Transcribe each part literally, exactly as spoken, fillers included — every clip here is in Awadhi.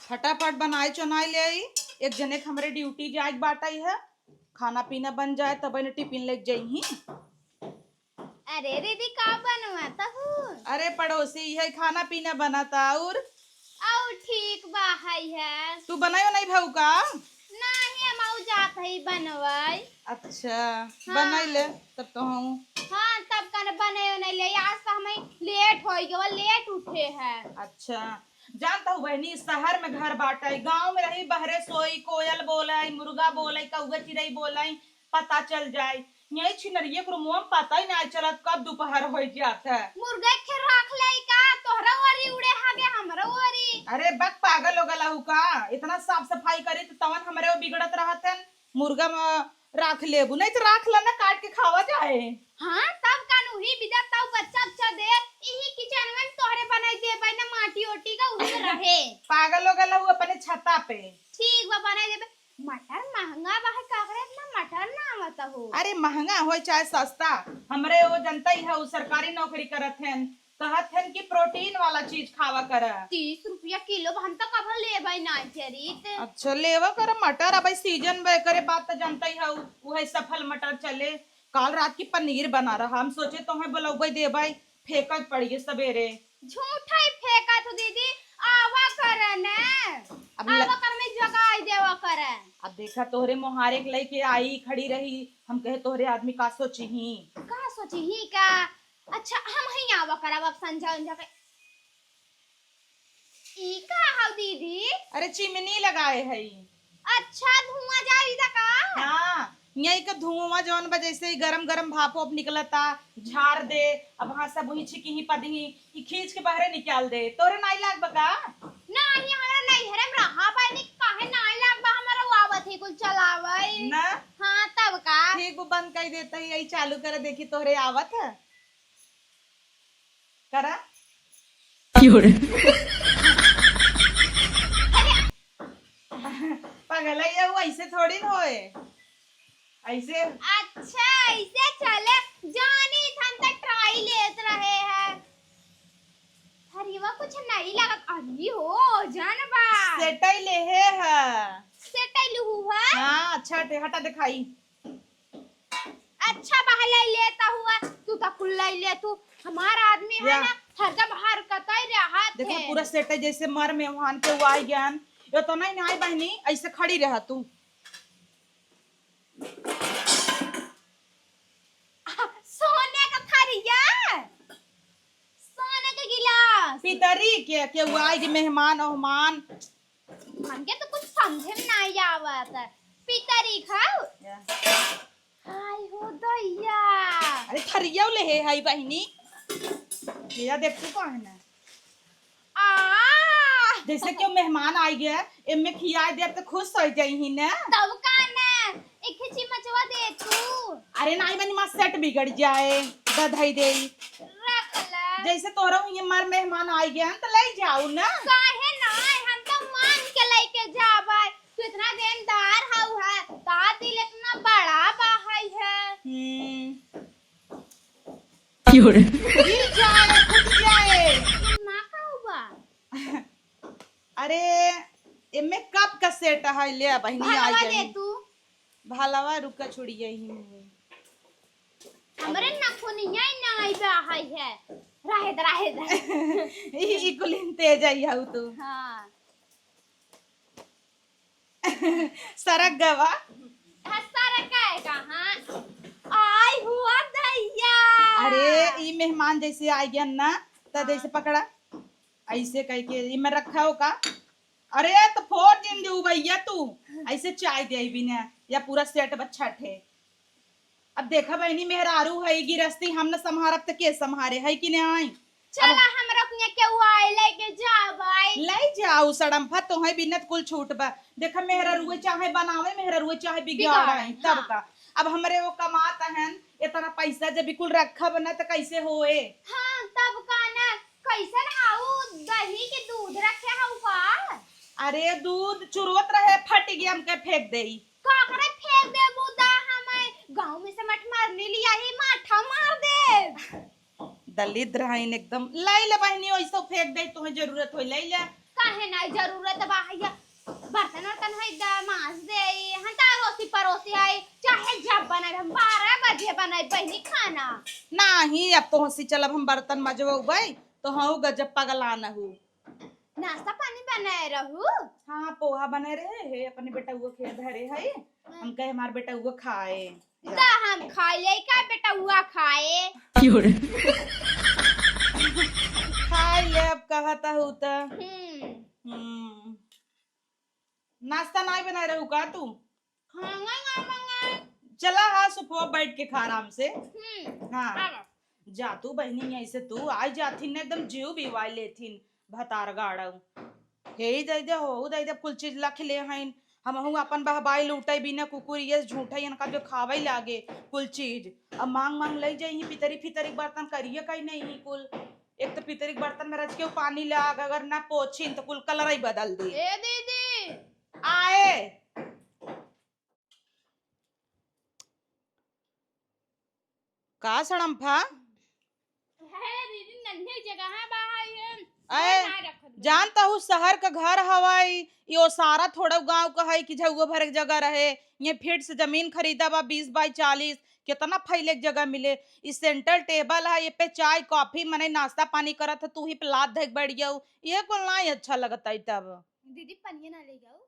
फटाफट बनाए चुनाए ले आई। एक जने के हमरे ड्यूटी जाए के बाटइ है, खाना पीना बन जाए तब न टिफिन लेके जइही। अरे दीदी, का बनवत हू? अरे पड़ोसी, यही खाना पीना बनता। और? और ठीक बा, हई है। तू बनायो नहीं भऊ का? नहीं, हम आऊ जात हई बनवाई। अच्छा, हाँ। बनाई ले तब तो हूँ। हाँ, तब कन बनायो नहीं ले, आज तो हमें लेट हो गयो, लेट उठे है। अच्छा, जानत हू बहिनी, शहर में घर बाटइ, गाँव में रही, बहरे सोई, कोयल बोलइ, मुर्गा बोलइ, कौआ चिरई बोलइ, पता चल जाए। यही छिनरिये के रूमवा में पता ही नहीं चलत कब दोपहर होइ जात है। मुर्गा के रख ले का? तोहरा ओरी उड़े हागे, हमरा ओरी। अरे बक, पागल हो गला हू का? इतना साफ सफाई करी त तवन हमरे वो बिगड़त रहत है। मुर्गा म राख लेबू, नहीं तो राख ला ना, काट के खावा जाए। हाँ, तब कान उही बिदा, तब बच्चा अच्छा दे, इही किचन में तोहरे बनाई देबे ना, माटी ओटी का उही में रहे। पागल हो गला हू अपने छता पे। ठीक बा, बनाई देबे। मटर महंगा बा है, काकरे इतना मटर ना आवत हो। अरे महंगा होय चाहे सस्ता, हमरे वो जनता ही है, वो सरकारी नौकरी करत हैं, कहत हन कि प्रोटीन वाला चीज खावा कर। तीस रुपया किलो बा, हम तो कभो लेबै नाई करीत। अच्छा, लेवा कर मटर, अब सीजन बे करे, बात तो जानता ही हऊ, उहे सफल मटर चले। काल रात की पनीर बना रहा, हम सोचे तोहे बोलौबै देबै, फेंकत पड़िए सबेरे। झूठा ही फेंकत हो दीदी, आवा कर न। अब ल- आवा कर में जगाई देवा कर। अब देखा तोहरे मोहारे के लइके आई खड़ी रही, हम कहे तोहरे आदमी का सोची ही। का सोची ही का? अच्छा, हम ही आवा करब अब संझा उंझा के। ई का हव दीदी? अरे चिमनी लगाए हई। अच्छा, धुआं जाई दा का? हाँ, यही का धुआं जौन बा, जैसे ही गरम गरम भाप वाप निकलता, झाड़ दे, अब हाँ सब वही छिकी ही पदही, ई खींच के बाहरे निकाल दे। तोरे नाई लाग बा का? नाही, हमरा नैहरे में रहा बा, नहीं काहे नाई लाग बा, हमरा वो आवत ही कुल चलावई। ना? हाँ, तब का? ठीक, वो बंद कर देता ही, यही चालू करे, देखी तोहरे आवत है। करा। क्यों रे? पगलैया, वो ऐसे थोड़ी न होए। ऐसे। अच्छा, ऐसे चले। जानी, हम तो ट्राई लेत रहे हैं। अरे, वो कुछ नहीं लगत। अरे हो, जान बा। सेटै लेहे है। सेटै लुहू है? हाँ, अच्छा, हटा दिखाई। अच्छा बहलाई लेता हुआ, तू तो कुल्लाई ले तू। हमार आदमी है या। ना, हरदम हरकत ही रहत देखा, है। पूरा सेट है, जैसे मर मेहमान के हुआ ज्ञान। यो तो नहीं, नहीं बहनी, ऐसे खड़ी रहा तू। आ, सोने का थरिया, सोने का गिलास। पितरी के, के हुआ कि मेहमान ओहमान। हमके तो कुछ समझे में नाई आवत। पितरी खाओ। या। हाय हो दैया। अरे थरिया लेहे हई बहिनी। ये देख तू कहे ना। आ। जैसे केहू मेहमान आइ गया, एमे खियाए देब त खुश होइ जइही ना। तब का ना, एक चिमचवा दे तू। अरे नाई बनी माँ, सेट बिगड़ जाए, दधई देई। रख ले। जैसे तोहरा हुइये मार मेहमान आइ गया, त ले जाऊ ना। काहे ना, हम तो मान के लेके जाबै। तू इतना देनदार हऊ है, का दिल इतना बड़ा बा है, है? हम्म। क्यों रे? गिर जाए, फूट जाए। ना का हुआ? अरे, एमे कब का सेट है, ले आ बहिनी, आ भलवा दे जाई। तू। भलवा रुका, छोड़ी यही में। हमरे नखुनिया ही ना आई बा है, है। रहे दे, रहे दे। ई, ई कुलिन तेज आई हऊ तू। हाँ। सरक गवा। हाँ, सरक है कहाँ? आई हुआ दैया। अरे, ई मेहमान जैसे आइ गया ना, त हाँ। जैसे पकड़ा, ऐसे कह के ई में रखा हो का? अरे, त फोड़ दिन दे भैया तू, ऐसे चाय दे बिना, या पूरा सेट बच्चा ठे। अब देखा बहिनी, मेहरारू है, गिरस्ती हम न संभारब त के संभारे, है कि नहीं? चला, अब हमरा कुनिया केहू आए, लेके जाबै। ले जाऊ सड़म्फा, तोहे बिनत कुल छूट बा। देखा, मेहरारुए चाहे बनावे, मेहरारुए चाहे बिगाड़े, बिगाड़े, तब हाँ। का। अब हमरे वो कमात हन, इतना पैसा जब बिल्कुल रखब न त कैसे होए? हाँ, तब का न, कैसन हाउ दही के दूध रखे हऊ का? अरे, दूध चुरोत रहे, फट गया, हमके फेंक देई। का करे फेंक देबू दा हमें? गाँव में से मठ मारनी लिया ही माठा मार दे। दलिद्र हईन एकदम। लाई ले बहिनी, ओइसो फेंक दे, तुम्हें जरूरत होई, लाई ले। का है ना, जरूरत बा, है या बर्तन वर्तन है दा, माज दे, हम तो अड़ोसी पड़ोसी है, चाहे जब बनाए, हम बारह बजे बनाए बहिनी खाना। नाही, अब तो हंसी चलब हम बर्तन मजबउबै, तो हऊ गजब पगलान हू। नाश्ता पानी बनाए रहू? हाँ, पोहा बने रहे है, अपने बेटउआ के धरे है, हम कहे हमार बेटउआ खाए। दा हम खाए ले का बेटउआ खाए? खाए ले, अब कहत हू त। हम्म। हम्म। नाश्ता नाही बनाए रहू का तू? खाना ना मंगाए। चला हाँ, सोफवा बैठ के खा आराम से। हम्म। हाँ। आवा। जा तू बहिनी, ऐसे तू आई जाथिन न, एकदम जीव बिवाई लेथिन भतार गाड़ू। हे ही दे दे, हो दे दे, कुल चीज लख ले हईन। हमहू अपन बहबाई लूटे बिना कुकुर ये झूठे इनका जो खावे लागे कुल चीज। अब मांग मांग ले जाई ही पितरी फितरी बर्तन करिए कहीं नहीं ही कुल। एक तो पितरी के बर्तन में रच के पानी लाग, अगर ना पोछिन तो कुल कलर ही बदल दे। ए दीदी। आए। का सड़म्फा? अरे दीदी, नन्हे जगह बा है ये। अरे, ना रखत बा। जान त हूँ शहर का घर हवाई, यो सारा थोड़ा गाँव का है कि झउआ भरे के जगह रहे। ये फीट से जमीन खरीदा बा बीस बाई चालीस, कितना फैले के जगह मिले। ई सेंटर टेबल है, ये पे चाय कॉफी मने नाश्ता पानी करत है, तू ही पे लात धइक बैठ जाऊ। ये कुल नाही अच्छा लगता है तब। दीदी पनिया ना ले जाऊ।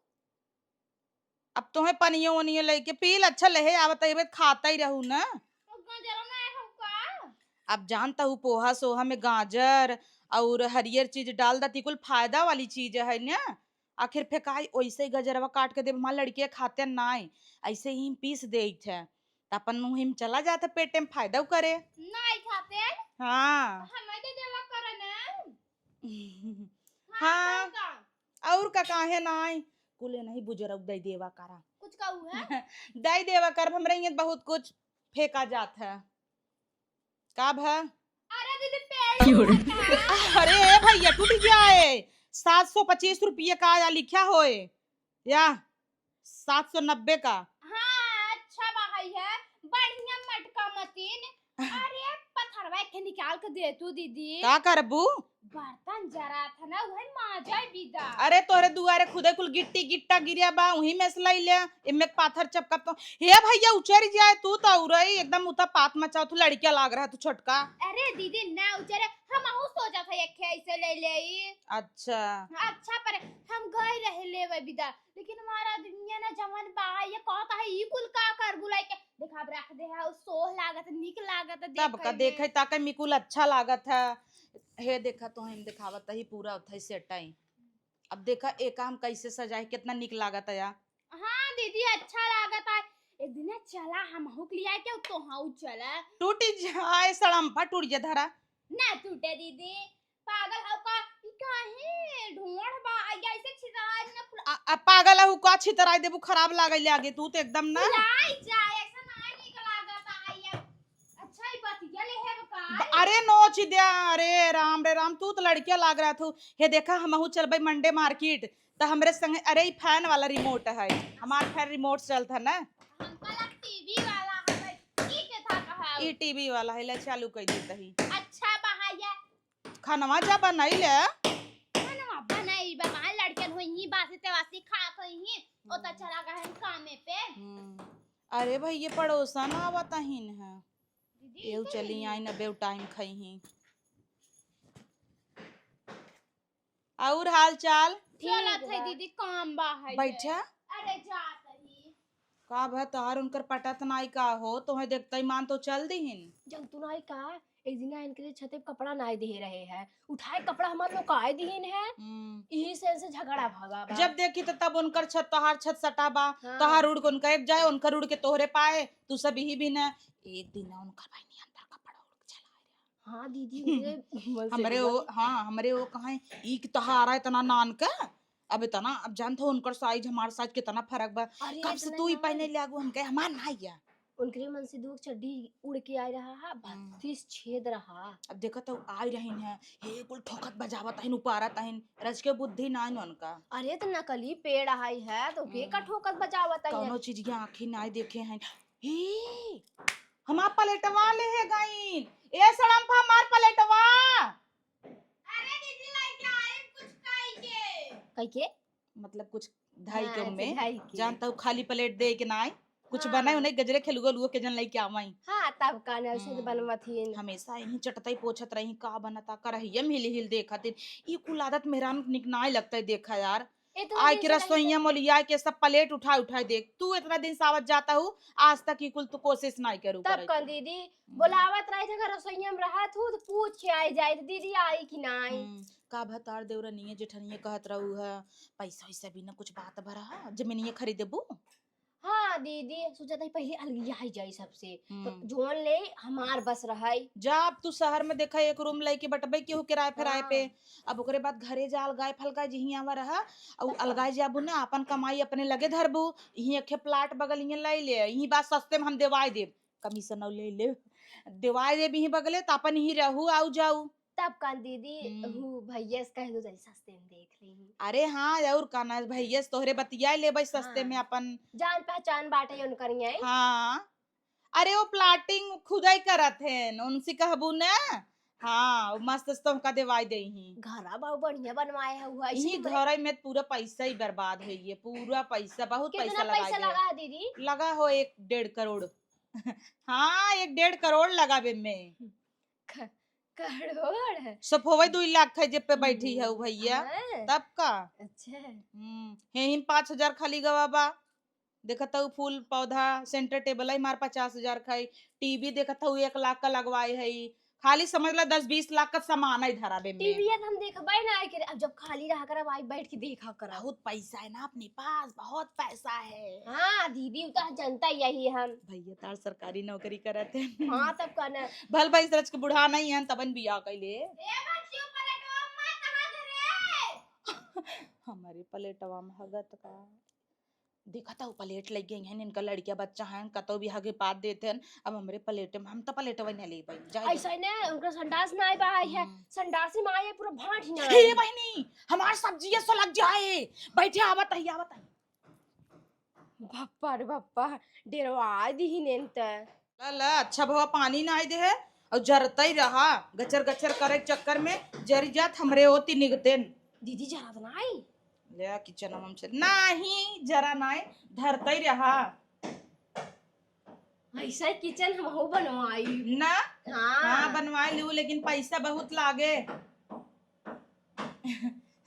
अब तोहे पनियो ओनियो लेके पी ल, अच्छा लेहे आवत है, ये खाता ही रहू ना। तो गजरा ना है का? अब जानता हूँ पोहा सोहा में गाजर और हरियर चीज डाल दती, कुल फायदा वाली चीज है ना। आखिर फेंकाई ओइसे ही गजरवा काट के देब, हमार लड़किया खाते नाई, ऐसे ही पीस देइत है, त अपन मुँह में चला जात है, पेटे में फायदा करे। नाई खाते? हाँ। हमें दे देवा करे ना। हाँ, हाँ। तब का? और का, काहे नाई? कुले नहीं बुजरऊ दे देवा करा। कुछ कहू है? दे देवा कर, हमरे यहाँ बहुत कुछ फेंका जात है। का भा? अरे दीदी, पेड़ क्यों रे? फटा। अरे ए भैया, टूट गया है। सात सौ पच्चीस रुपये का आया लिखा होए। या सात सौ नब्बे का। हाँ, अच्छा बा है, बढ़िया मटका मतीन। अरे, पथरवा के निकाल के दे तू दीदी। का करबू? बर्तन जरा था ना, वही माजा बिदा। अरे, तोहरे दुआरे खुदे कुल गिट्टी गिट्टा गिरिया बा, वही में से लई ले। इमे पाथर चपकत तो। हे भैया, उचर जाए तू तो, उरई एकदम उता पात मचाओ, तू लड़किया लाग रहा तू छोटका। अरे दीदी, ना उचरे, हम आहू सोचा था एक ऐसे ले ले। अच्छा। अच्छा, पर हम गए रहे लेवे बिदा, लेकिन हमारा दुनिया ना जवन बा, ये कहता है, ई कुल का कर बुलाई के, देखा, अब रख दे है, सोह लागत, निक लागत, तब का देखे में। देखे, ताके मिकुल अच्छा लागत है। हे देखा, तो हम देखावत ही पूरा उठई सेटाई। अब देखा, एका हम कैसे सजाए, कितना निक लागत है या। हाँ दीदी, अच्छा लागत है। एक दिन चला, हम हुक लिया के तो हाँ चला। टूटी जाए सड़म्फा, टूट जा धरा। ना टूटे दीदी, पागल हौ का? ई काहे ढोंढ़ बा? आ, ऐसे छितराई न फुला- आ, आ, पागल हौ का? छितराई देबू, खराब लागै लागे तू तो एकदम ना। फुलाई जाए, ऐसा ना नीक लागत आ, ये अच्छा ही बतिया ले है का? ब-, अरे नोच द्या, अरे राम रे राम, तू तो लड़किया लाग रहा तू। हे देखा, हमहू चलबै Monday market, त हमरे संगे, अरे ई fan वाला remote है, हमार fan remote चलत है ना। हमका लग टीवी वाला है, ई के था कहा? ई टीवी वाला है, ले चालू कर देता ही। अच्छा बा है ये। खानवा जा बनाई ले। खानवा बनाई बा, कहाँ लड़कन होई ही, बासी तेवासी खात होई ही, ओ त चला गए हैं कामे पे। हम्म। अरे भाई, ये पड़ोसन आवत अहिन है। दीदी, एहू चली आई न, बेउ time खाई ही। और हाल चाल? चलत है दीदी, काम बा है। बैठा। अरे जात ही। का भा तोहार उनकर पटत नाई का हो? तोहे देखते ही मान तो चल दीहिन। जब तू नाई का, एक दिन इनके लिए छते पे कपड़ा नाई दे रहे हैं, उठाए कपड़ा हमार लोग काहे दीहिन है। हम्म। यही से इनसे झगड़ा भगा बा। जब देखी तो तब उनकर छत तोहार छत सटा बा, हाँ। तोहार उड़ के उनका एक जाए, उनकर उड़ के तोहरे पाए, तू सब यही भी न। एक दिन ना उनकर बहनी अंदर कपड़ा उड़ के चला रहा। हाँ दीदी, उनके मन से हमरे वो, हाँ, हमरे वो कहाँ है, ई कि तोहारा इतना नान का, अब इतना, अब जानत हो उनकर size हमार size कितना फर्क बा। अरे, कब से इतना तू ही ना। पहने ले आगू, हम कहे हमार ना आइया। उनकरे मन से दू चड्डी उड़ के आ रहा है, हम्म। बत्तीस छेद रहा। अब देखत हो आई रहीन है, हे कुल ठोकत बजावत हईन, उपारत हईन, रज के बुद्धि ना आइन उनका। अरे तो नकली पेड़ आई है, तो के का हम्म। ठोकत बजावत है? कौनो चीज के आँखी ना देखे हैं। हे, हमार प्लेटवा ले है गईन। ए सड़म्फा, हमार प्लेटवा। अरे दीदी, लेके आए कुछ खाई के। कई के? मतलब कुछ धई के हाँ, ओमे। धई के। जानता हूँ, खाली प्लेट दे के ना आई। कुछ हाँ। बनाई उन्हें गजरे खेलुआ लुआ के जन लइके आवई। हाँ, तब का ना, ऐसे तो हम्म। बनवत ही। हमेशा यहीं चटतई पोछत रही, का बनता, करहिया में हिल हिल देखत ही। ई कुल आदत मेहरान निक नाई लगता है, देखा यार। इतना आय दिन के से नहीं रसोइया तो मोलिया के सब प्लेट उठा उठा देख। तू इतना दिन से आवत जाता हूँ, आज तक ई कुल तू कोशिश नाई करू तब करे का के। दीदी, हम्म। बोलावत रहे थे, अगर रसोइया में रहत हूँ तो पूछ के आई जाए, दीदी आई कि नाई। हम्म, का भतार देवरनिया जेठनिया कहत रहू है, पैसा वैसा भी ना कुछ बात भरा है, जमीनिया खरीदेबू? हाँ दीदी, सोचा था पहले अलगिया ही जाई सबसे, तो हम्म। जोन ले हमार बस रहाई। जब तू शहर में देखा एक रूम लेके बटबे केहू किराए फेराए पे, हाँ। अब ओकरे बाद घरे जा अलगाए फलगाए जिहीं आवा रहा, अउ तब का? अलगाए जाबू ना, अपन कमाई अपने लगे धरबू, इहीं एक ठे प्लाट बगल इहीं ले ले, इहीं बात सस्ते में हम देवाए देब, कमीशन ले ले, देवाए देब इहीं बगले, त अपन इहीं रहू आऊ जाऊ। तब का दीदी, हम्म। हु भैया से कह दो, जल्दी सस्ते में देख लेही। अरे हाँ, और का ना, भैया से तोहरे बतिया लेबै सस्ते हाँ। में अपन। जान पहचान बाटे उनकर यहीं। हाँ, अरे वो प्लाटिंग खुदै करत हैं, उनसे कहबू ना। हाँ, वो मस्त से तोहका देवाई देही। घरा बाऊ बढ़िया बनवाए हुआ इही इसी में। घरे में पूरा पैसा ही बर्बाद है ये, पूरा पैसा, बहुत कितना पैसा लगाए पैसा गए। लगा है दीदी? लगा हो एक डेढ़ करोड़। हाँ, एक डेढ़ करोड़ लगा बे में। क-, करोड़? सब होवे दुई लाख है जेब पे बैठी है उ भैया। हाँ। तब का? अच्छा। हम्म, हेहिम पाँच हजार खाली गवा बा। देखत हऊ फूल पौधा, center table है हमार पचास हजार खाई, टीवी देखत हऊ एक लाख का लगवाए है, खाली समझ ला दस बीस लाख का सामान है धरा बे में। टीवी तो हम देखबे ना करे, अब जब खाली रहा करब, आई बैठ के देखा करब। बहुत पैसा है ना अपने पास, बहुत पैसा है। हाँ दीदी, उ तो जनता ही यही हम। भैया तार सरकारी नौकरी करत है। हाँ, तब का ना। भल भाई सरच के बुढ़ा नहीं है, तबन बियाह कैले। ए बच्ची, ऊपर एक अम्मा कहाँ धरे? हमारे प्लेटवा में हगत का। देखत हऊ, प्लेट लग गई हैं, इनका लड़किया बच्चा हैं, कतौ भी हगे पाद देत हैं। अब हमरे प्लेट में, हम तो प्लेटवा नहीं लेबै, जाए दे। ऐसा ही ना, उनका संडास ना आए बा, आई है, हम्म। संडासी में आए, पूरा भांट ही ना हे आए। बहिनी, हमार सब्जी ये सो लग जाए। बैठे, आवत है, आवत है। बप्पा रे बप्पा, डेरवा दीही नेन त। ला, ला, अच्छा भवा पानी ना आई दे है, और जरतई रहा, गचर गचर करे के चक्कर में जरी जात हमरे ओती निगतेन। दीदी जरत ना आई? ले आ किचन में हमसे, नाही, जरा नाही, धरतई रहा। ऐसा किचन हमहू बनवाई। ना? हाँ। हाँ, बनवाई लिहू, लेकिन पैसा बहुत लागे।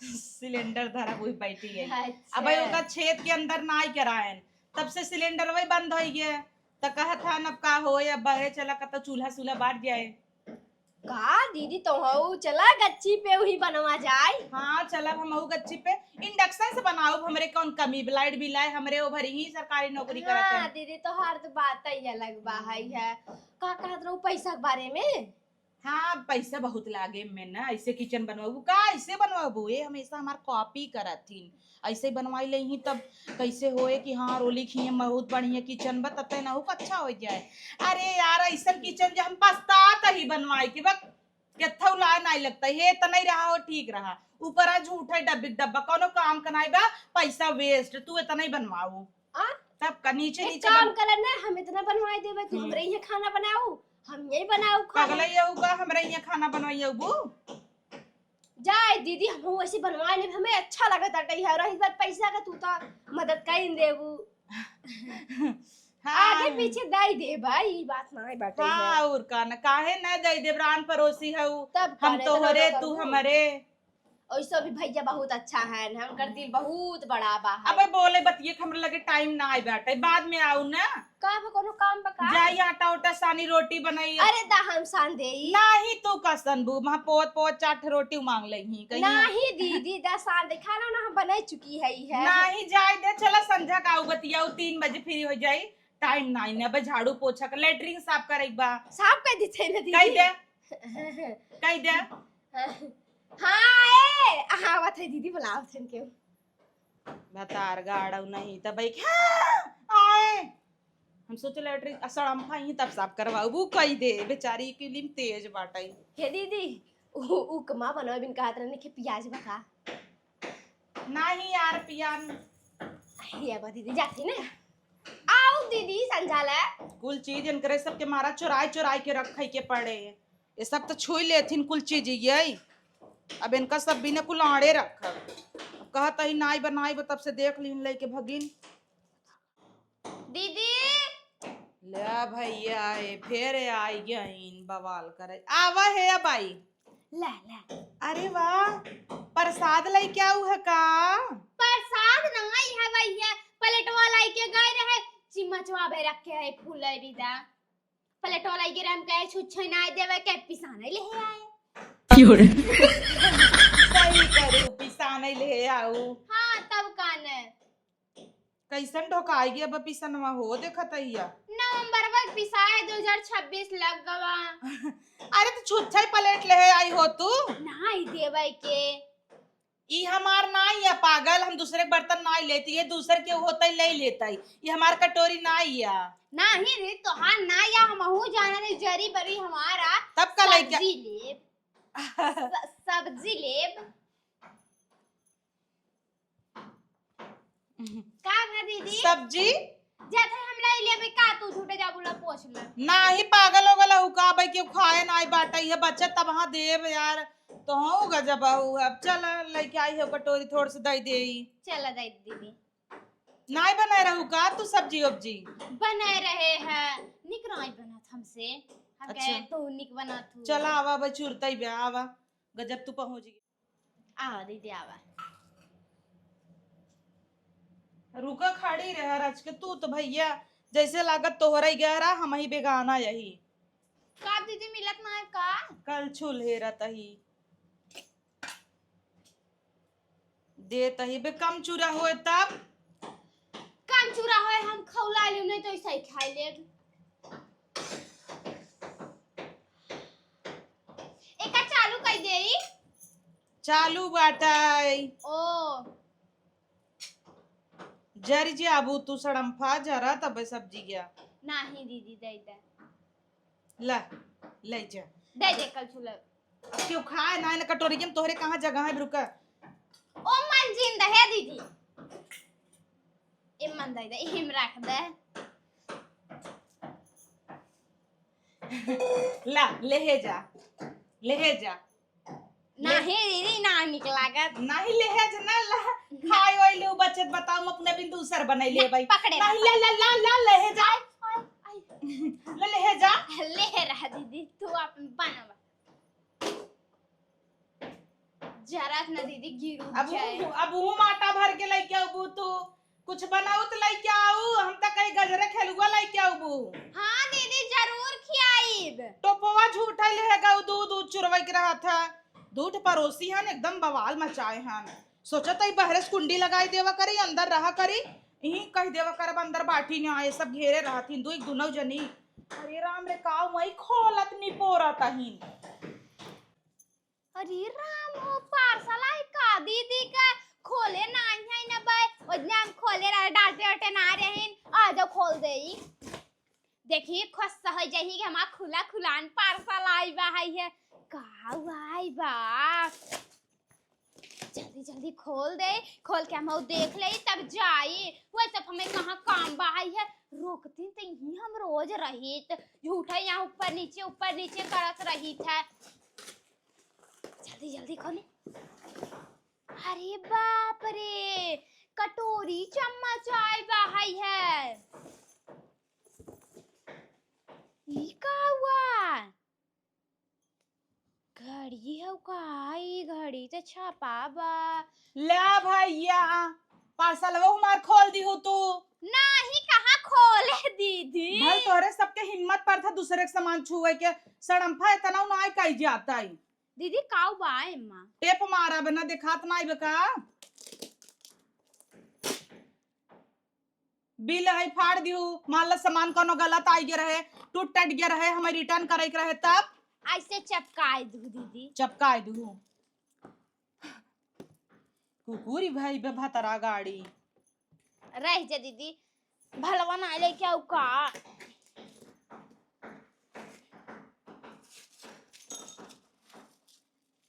सिलेंडर धरा हुई बैठी है। अच्छा। अब भाई ओकर छेद के अंदर नाई करायन, तब से सिलेंडर वही बंद होइ गया। त कहत हन अब का होए, अब बहरे चला कतौ चूल्हा सूल्हा बार जाए। का दीदी, तोहऊ चला गच्ची पे वही बनवा जाए। हाँ, चलब हमहू गच्ची पे, induction से बनाउब, हमरे कौन कमी, लाइट बिल आए, हमरे ओभर ही सरकारी नौकरी करत हाँ हैं। दीदी, तोहार तो बात ही अलग बा, हई है। का कहत रहू पैसा के बारे में? हाँ, पैसा बहुत लागे में ना, ऐसे किचन बनवाबू का, ऐसे बनवाबू, ये हमेशा हमार कॉपी करत थीन, ऐसे बनवाई ले ही तब कैसे होए कि हाँ, रोली खिए बहुत बढ़िया किचन बा, तब तय ना हो अच्छा हो जाए। अरे यार, ऐसन किचन जो हम पछतात ही बनवाए के बा, केथौ ला नहीं लगता, ये तो नहीं रहा हो, ठीक रहा, ऊपर आ झूठ है, डब्बी डब्बा, कोनो काम का नहीं बा, पैसा waste, तू इतना ही बनवाओ। आ? तब का नीचे एक नीचे काम बन- कर ना, हम इतना बनवाए देबे, तू हम्म। हमरे यहाँ खाना बनाऊ, हम यही बनाऊ खाना। पगला ये होगा, हमरे यहाँ खाना बनवाइए बू। जाए दीदी, हम वैसे बनवा लेब, हमें अच्छा लगत बाटे है, रही बात पैसा का, तू तो मदद कर देबू। हाँ। आगे पीछे दे देबा, ई बात ना बाटे है। हाँ, और का ना, काहे ना दे देब, रान पड़ोसी है उ। तब हम काहे इतना तोहरे, ना तू करबू? हमरे। ओइसो भी भैया बहुत अच्छा है, हमकर दिल बहुत बड़ा बा है। अबे बोले बतिये के हमरे लगे टाइम ना आए बाटे, बाद में आऊ ना। का बा, कोनो काम बा का? जाई आटा उटा सानी, रोटी बनाई। अरे दा हम सान देई। नाही तू का सनबू, वहाँ पोत पोत चार ठे रोटी मांग लेही कहीं। नाही दीदी, दा सान दे, खाना ना हम बनाई चुकी है, है। नाही जाए दे, चला संझा का आऊ बतियाऊ, तीन बजे फ्री हो जाई, टाइम नाही ना, अबे झाड़ू पोछा का, लेटरिन साफ करे के बा। साफ कर दी थे ना दीदी। कह दे। कह दे। हाँ, ए, आवत है दीदी, बुलावत है केहू। भतार गाड़ू नहीं, तब भाई, हाँ, आए। हम सोचे लेटरिन, आ, सड़म्फा ही तब साफ करवाऊ, वो कह दे, बेचारी के लिए तेज बाटे। हे दीदी, उ, उपमा बनवा बिन कहत रहने के प्याज बा का? नाही यार, पियान। अरे अब दीदी जाती ना। आऊ दीदी, संझा ले। कुल चीज इनकरे सबके मारा चोराई चोराई के रखे के पड़े। ये सब तो छुई लेथिन कुल चीज ये। अब इनका सब बिना कुल आड़े रखब। कहत ही नाई बनाई, तब से देख लीन लइके भगिन। दीदी। ले भैया, ए फेर आई गईन बवाल करे। आवा हे बाई। ला, ला। अरे वाह, प्रसाद लइके आऊ है का? प्रसाद नाई है भैया, प्लेटवा लइके गए रहे, चिम्मचवा भे रखे है फूले बिदा। प्लेटवा लइके रहे, हम कहे छुच्छे नाई देवे के, पिसाने ले आए। क्यों रे? सही करू, पिसाने ले आऊ। हाँ, तब का न। कैसन ढोकाई गया बा पिसनवा हो, देखत हिया। नवंबर में पिसाए, दो हजार छब्बीस लग गवा। अरे, तो छुच्छे प्लेट ले आई हो तू। नाई देवे के। ई हमार नाई है पागल, हम दूसरे के बर्तन नाई लेती है, दूसर के होते ले लेता है, ये हमार कटोरी नाई है। नाही रे, तोहार नाई है, हमहू जाना रे, जरी बरी हमारा। तब का लइका? सब्जी लेब। स-, सब्जी लेब। का भा दीदी? सब्जी? जाते हम लाई लेबे का, तू झूठे जा बोला पोछ ले। नाही, पागल हो गला हु का, भाई केहू खाए नाही बाटा, ये बच्चा तब हाँ देब यार। तो हूँ गजब हूँ। अब चल, लइके आई हो कटोरी, थोड़ से दई देई। चला दई दीदी। नाही बनाए रहू का तू सब्जी उब्जी? बनाए रहे हैं, निक नाही बनत हमसे। हम अच्छा। कहे तू निक बनत हूँ। चला आवा भाई, चुरतई बे आवा, गजब तू पहुँच गई। आवा दीदी, आवा। रुका, खड़ी रह रच के। तू तो भैया जैसे लागत तोहरा ही गहरा, हम ही बेगाना यही। का दीदी, मिलत ना है का? कल छुल हेरत ही। देत ही बे, कम चूरा होए तब। कम चूरा होए, हम खौला लेब, नहीं तो ऐसा ही खाई लेब। एका चालू कर देई। चालू बाटै। ओ। जरि जे आबू तू सड़म्फा, जरा तबे सब्जी गया। नाही दीदी, दे दे। ला, ले जा। दे दे, कल छुला। अब क्यों खाए ना, ना कटोरी के में तोहरे कहाँ जगह है, रुका। ओ मन जिंदा है दीदी। ए मन दे दे, इहिम रख दे। ला, लेहे जा, लेहे जा। नाही दीदी, ना निक लागत। नाही, लेहे जा ना, ला, खाए ओए ले बचत, बताओ, हम अपने बिन दूसर बनाई ले ना, भाई। पकड़े नाही, ना, ला, ला, ला, ला, लेहे जा। आई, आई, आई। ले, लेहे जा। ले रहा दीदी, तू अपन बनावा। जरा ना दीदी, गिर उठ अब जाए। हूँ, अब हूँ माटा भर के लइके आबू तू। कुछ बनाऊ त लइके आऊ, हम त कहीं गजरे खेलुआ लइके आबू। हाँ दीदी, जरूर खियाइब। टोपवा झूठा लेहे गऊ, दूध, दूध चुरवई के रहत है। दूध परोसी हन, एकदम बवाल मचाए हन। सोचत हई बहरे से कुंडी लगाई देवा करी, अंदर रहा करी। इहीं कह देवा करब, अंदर बाटी न आए, सब घेरे रहत हिन, दुई दुनो जनी। अरे राम रे, का वही खोलत निपोरत हिन। अरे राम हो, पार्सल आई का दीदी का? खोले नाही है न बे, ओजने हम खोले रहे, डांटे वाटे ना रहिन, आ जाओ खोल देई। देखी, खुश हो जाही कि हमार खुला खुलान पार्सल आई बा, है, है। का आई बा? जल्दी जल्दी खोल दे, खोल के हम देख ले तब जाई। वैसे हमें कहाँ काम बा, है, है। रोकती तो यहीं हम रोज रहित, झूठा यहाँ ऊपर नीचे ऊपर नीचे करत रहित है। जल्दी जल्दी खोले। अरे बाप रे, कटोरी चम्मच आई बा, है, है। ई का हुआ? घड़ी हउ का? ई घड़ी त छपा बा। ला भैया, पार्सलवा हमार खोल दिहू तू। नाही, कहाँ खोले दीदी? भल तोहरे सबके हिम्मत पर था दूसरे के सामान छुए के, सड़म्फा इतना नाई कई जाता है। दीदी, काऊ बा एम्मा? टेप मारा बना, देखात नाई बे का? बिल है फाड़ दिहू, मान ला सामान कोनो गलत आई गया रहे, टूट टट गया रहे, हमें रिटर्न करे के रहे तब? ऐसे चपकाए दू दीदी। चपकाए दू। कुकुरी भाई बे भतरा गाड़ी। रह जा दीदी, भलवा ना लेके आऊ का?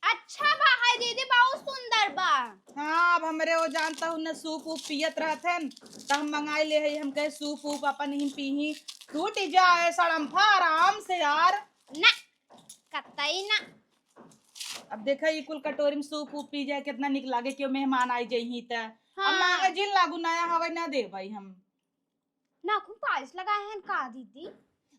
अच्छा बा है दीदी, बहुत सुंदर बा। हाँ, अब हमरे वो जानता हूँ न सूप वूप पियत रहत हन, त हम मंगाई ले है, हम कहे सूप वूप अपन ही पीही, टूट जाए सड़म्फा आराम से यार। ना, कतई ना। अब देखा, ई कुल कटोरी में सूप वूप पी जाए, कितना निक लागे, केहू मेहमान आई जइहीं त। अब हाँ। मांगे जिन लागू, नया हवे, ना देबई हम। नाखून पालिश लगाए हैं का दीदी?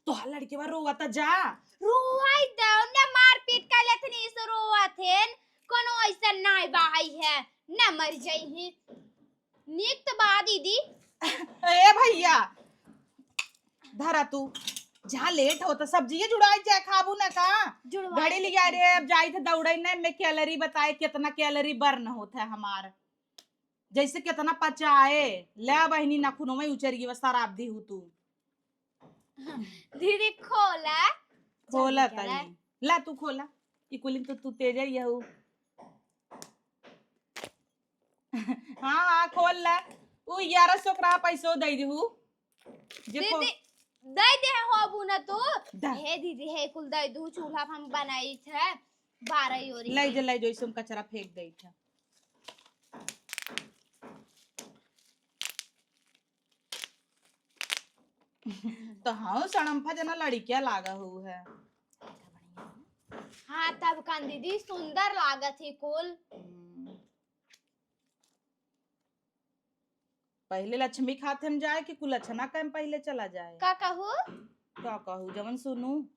तोहार लड़के बा रोवत जा। रोवाई दे, उन्हें मारपीट कर लेथनी से रोवत हैं। कोनो ऐसा नाई बाई है, ना मर जाई ही। नीक तो बा दीदी। ए भैया, धरा तू, जा लेट होता, सब्जी ये जुड़ाई जाए, खाबू ना का? जुड़वाई घड़ी लिया रे, अब जाई थे दौड़े ने, मैं कैलोरी बताए, कितना कैलोरी बर्न होता है हमार। जैसे कितना पचाए, ले बहिनी, नखुनो में उचर गई, बस शराब दी हूँ तू। दीदी, खोला। खोला जल्दी करा। तनी। ला, तू खोला। ई कुलिन तो तू तेज ही हऊ। हाँ, हाँ, खोल ला। उ ग्यारह सौ का पैसो दे दीहू। जे खो- दीदी, दे दे हो अबू ना तू। दा। हे दीदी, हे कुल दे दू, चूल्हा हम बनाई थे। बारह योरी ले के। जा, ले जा, इसमें कचरा फेंक दे था। तो हाँ, सड़म्फा जना लड़किया लागा हु है। हाँ, तब कान दीदी सुंदर लागत ही कुल। हम्म। पहले लक्ष्मी खाते हम जाए कि कुलक्षणा के हम पहले चला जाए? का कहू? का कहू, जवन सुनू।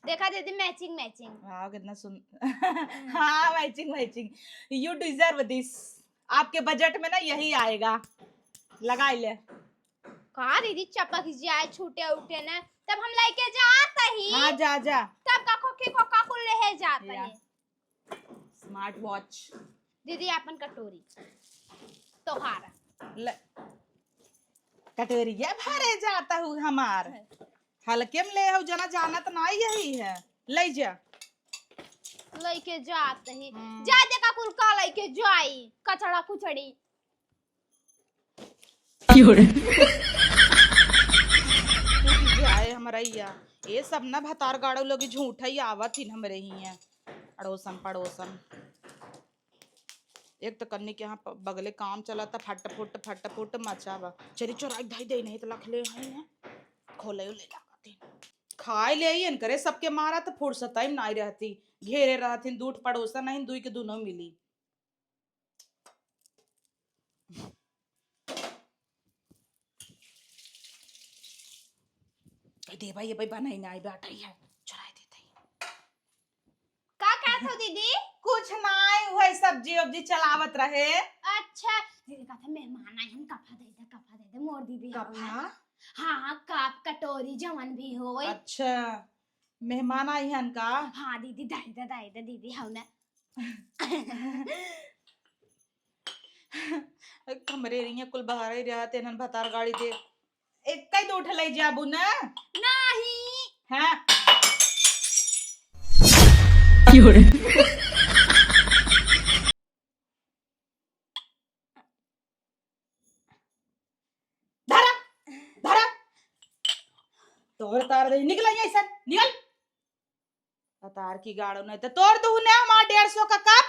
देखा दीदी, matching, matching। हाँ, कितना सुन-, हाँ, matching, matching। You deserve this। आपके budget में ना यही आएगा। लगा ले। का दीदी, चपक जाए, छूटे उठे ना, तब हम लेके जात ही। हाँ, जा, जा। तब का खोखे को का कुल ले जात या। ही। Smart watch। दीदी, आपन कटोरी। तोहार। ले। कटोरिया भरे जाता हूँ हमार। हल्के में ले हो जना, जानत ना यही है। ले जा। लेके जात ही। हम्म। जा देखा कुल का लेके जाई। कचड़ा कुचड़ी। की हो रे? टूट जाए हमरा या। ये सब ना भतार गाड़ो लोग झूठ ही आवत ही हमरे ही हैं। अड़ोसन पड़ोसन। एक तो कन्नी के यहाँ प-, बगले काम चला था, फट फुट, फट फुट मचा बा। चली चोराई धाई दे, नहीं तो लख ले आई हैं। खोले ले लागत ही। खाए ले आई इनकरे सबके मारा तो फुर्सत ही नहीं रहती। घेरे रहती, दूठ पड़ोसन नहीं, दुई के दोनों मिली। ए, दे भाई, ये भाई बनाई ना, आई बाटई है, चुराई देते हैं। का कहत हो दीदी? कुछ नाई, वही सब्जी उब्जी चलावत रहे। अच्छा, दीदी कहत है, मेहमान आए हैं, कफा दे दे, कफा दे दे, मोर दीदी हवे। कफा? हाँ, कप, कटोरी, जवन भी होई। अच्छा, मेहमान आई हैं का? हाँ दीदी, दे दे, दे दे, दीदी हवे ना। हमरे रहिया कुल बहारे रहत, इन्हन भतार गाड़ी दे। एक कई दो उठ ले जाबू ना? नहीं। हाँ। की हो रे? धरा, धरा। तोर तार दे, निकल यहाँ से, निकल। अतार की गाड़ो नहीं तो तोड़ दूँ ना हमार डेढ़ सौ का कप।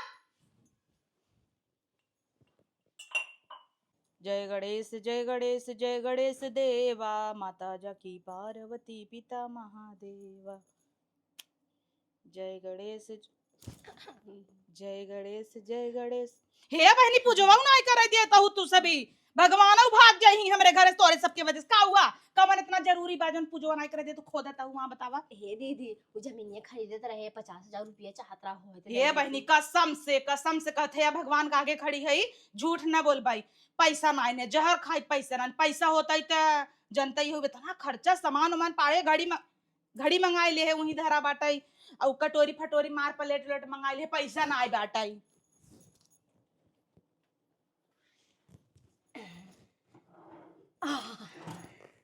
जय गणेश, जय गणेश, जय गणेश देवा, माता जाकी पार्वती पिता महादेवा। जय गणेश, जय गणेश, जय गणेश। हे बहिनी, पूजवा नाई करे दिए तहु तू सभी। भगवान भाग जाई हमरे घर से तोरे सबके वजह से। का हुआ? कवन इतना जरूरी बा जौन पूजवा नाई करे दे तू? खोदा तहु वहाँ बतावा। हे दीदी, वो जमीनिया खरीदत रहे, पचास हजार रुपया चाहत रहा होए तो हे दे बहिनी, दीदी। कसम से, कसम से कहत है, भगवान के आगे खड़ी है, झूठ न बोल भाई। पैसा नाई ने, जहर खाई, पैसा नाई, पैसा होता ही तो जनता ही हो, इतना खर्चा, सामान उमान पाए, घड़ी में घड़ी मंगाई ले है, वहीं धरा बाटई, अउ कटोरी फटोरी मार प्लेट उलेट मंगाई ले है, पैसा ना आए बाटई।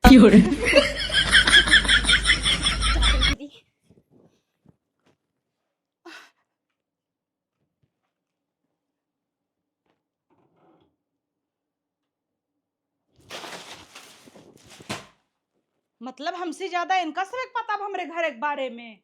की हो रे? मतलब हमसे ज्यादा इनका सबके पता बा हमरे घर के बारे में।